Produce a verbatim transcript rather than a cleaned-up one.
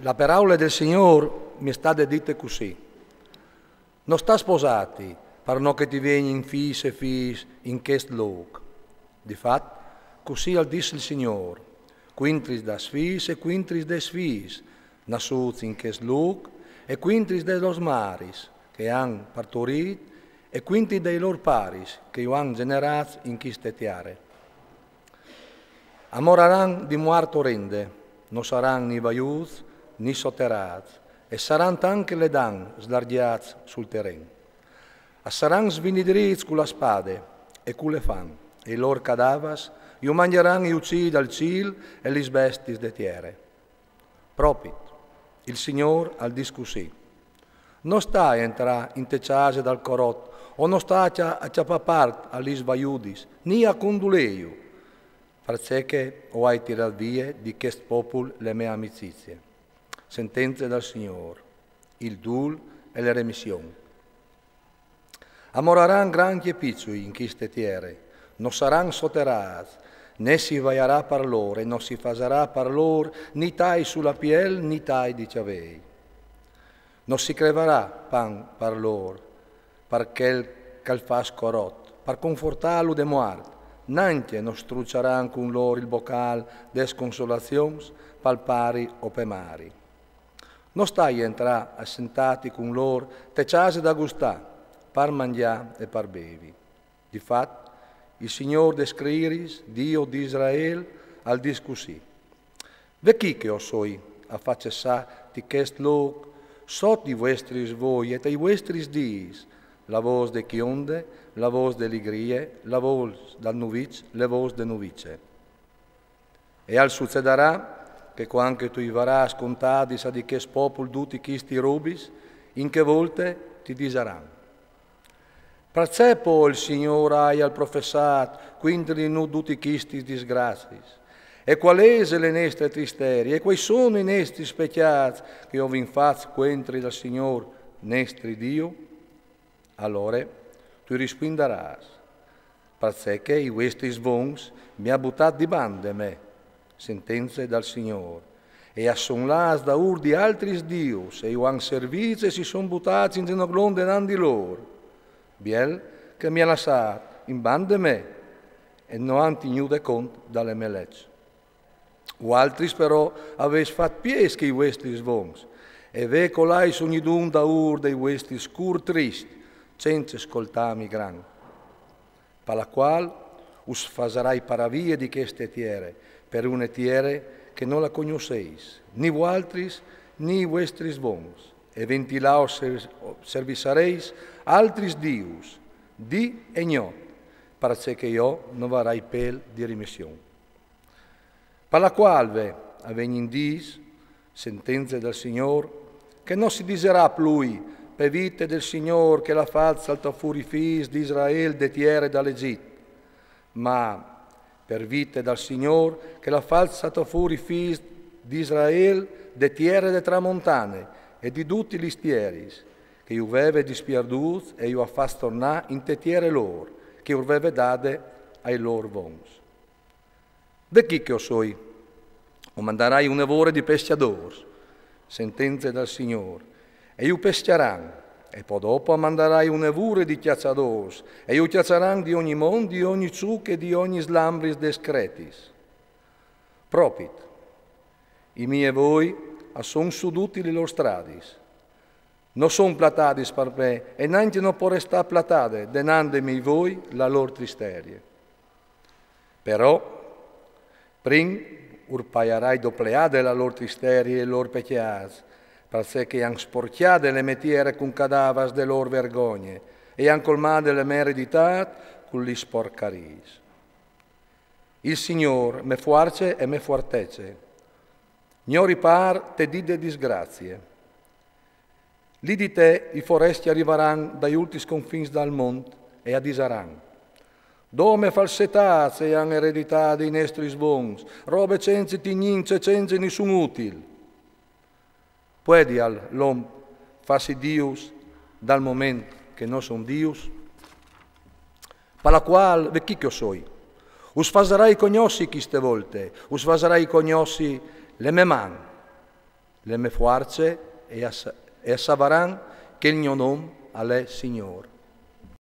La peraule del Signôr mi è stade dite cussì: No sta sposâti, par no che ti vegnin fîs e fîs in chest lôc. Di fat, cussì al dîs il Signôr: cuintris das fîs e cuintris des fîs nassûts in chest lûc, e cuintris des lôr maris che a àn partorît, e cuintris dai lôr paris che ju àn generâts in cheste tiere. A moraran di muart orende, no saran ni vaiûts ni soterâts, e saran tant che ledan slargjâts sul teren. A saran svinidrîts cu la spade e cu la fam, e i lôr cadavars ju mangjaran i ucîi dal cîl e lis bestiis de tiere. Propit, il Signôr al dîs cussì: No sta jentrâ inte cjase dal corot, o no sta a cjapâ part a lis vaiudis, ni a condolêju, parcè che o ai tirât vie di chest popul le mê amicizie. Sentence dal Signôr: il dûl e le remission. A moraran grancj e piçui in cheste tiere, no saran soterâts, ne si vaiarà par lôr, e no si fasarà par lôr ni tai su la piel ni tai di cjavei. No si crevarà pan par lôr, par chel che al fâs corot, par confortâlu de muart, nancje no struçaran cun lôr il bocâl des consolazions pal pari o pe mari. No sta jentrâ a sentâti cun lôr te cjase da gustâ, par mangjâ e par bevi. Di fat, il Signôr des sclieris, Diu di Israel, al dîs cussì: Ve chi che o soi a fâ cessâ di chest lôc sot i vuestris voi e tai vuestris dîs, la vôs de chionde, la vôs de ligrie, la vôs dal nuviç, le vôs de nuvice. E al sucedarà che cuant che tu i varâs contadis a di chest popul dutis chistis robis, in chê volte ti disaran: Parcè po il Signôr aial professât cuintri di nô dutis chistis disgraciis? E cuâl ese le nestre tristerie? E cuâi sono i nestris pecjâts che o vin fats cuintri dal Signôr nestri Diu? Alore tu i rispuindarâs: Parcè che i vuestris vons mi à butât di bande me, sentence dal Signôr, e a son lâts daûr di altris dius, e ju àn servits e si son butâts in zenoglon denant di lôr. Biel che mi à lassât in bande me, e no àn tignût cont da le mê leçs. Vualtris però o vês fat piês che i vuestris vons, e ve colais ognidun daûr dai vuestris cûr trist, cence scoltâmi gran. Par la cuâl us fasarai paravie di cheste tiere, par une tiere che no la cognosseis, ni vualtris ni i vuestris vons, e ventilâ o ser-, o servisareis altris dius, dì e gnot, parcè che jo no varai pêl di rimission. Par la cuâl ve, a vegnin dîs, sentence dal Signôr, che no si disarà plui: Pe vite dal Signôr che al à fat saltâ fûr i fîs di Israel de tiere dal Egit, ma: Per vite dal Signôr che al à fat saltâ fûr i fîs di Israel de tiere de tramontane e di dutis lis tieris che ju veve dispierdûts, e ju à fats tornâ inte tiere lôr, che ju veve dade ai lôr vons. Ve chi che o soi, o mandarai une vore di pescjadôrs, sentence dal Signôr, e ju pescjaran, e po dopo o mandarai une vore di cjaçadôrs, e ju cjaçaran di ogni mont, di ogni çuc e di ogni slambris des cretis. Propit, i miei voi a son su dutis lis lôr stradis. No son platadis par me, e nancje no pò restâ platade denant dai miei voi la lôr tristerie. Però, prin, ur paiarai dopleade la lôr tristerie e i lôr pecjâts, parcè che a àn sporcjade le mê tiere cun cadavars de lôr vergogne, e a àn colmade le mê ereditât cu lis sporcariis. Il Signôr, mê fuarce e mê fuartece, gno ripâr te dì de disgracie. Li di te i foresti a rivaran dai ultins confins dal mont e a disaran: Dome falsetâts a àn ereditade i nestris vons, robe cence tignî, cence nissun util. Puedial l'om fâsi dius dal moment che no son dius? Par la cuâl, ve chi che o soi, us fasarai cognossi cheste volte, us fasarai cognossi le mê man. le mê fuarce, e a, e a savaran che 'l gno nom al è Signôr.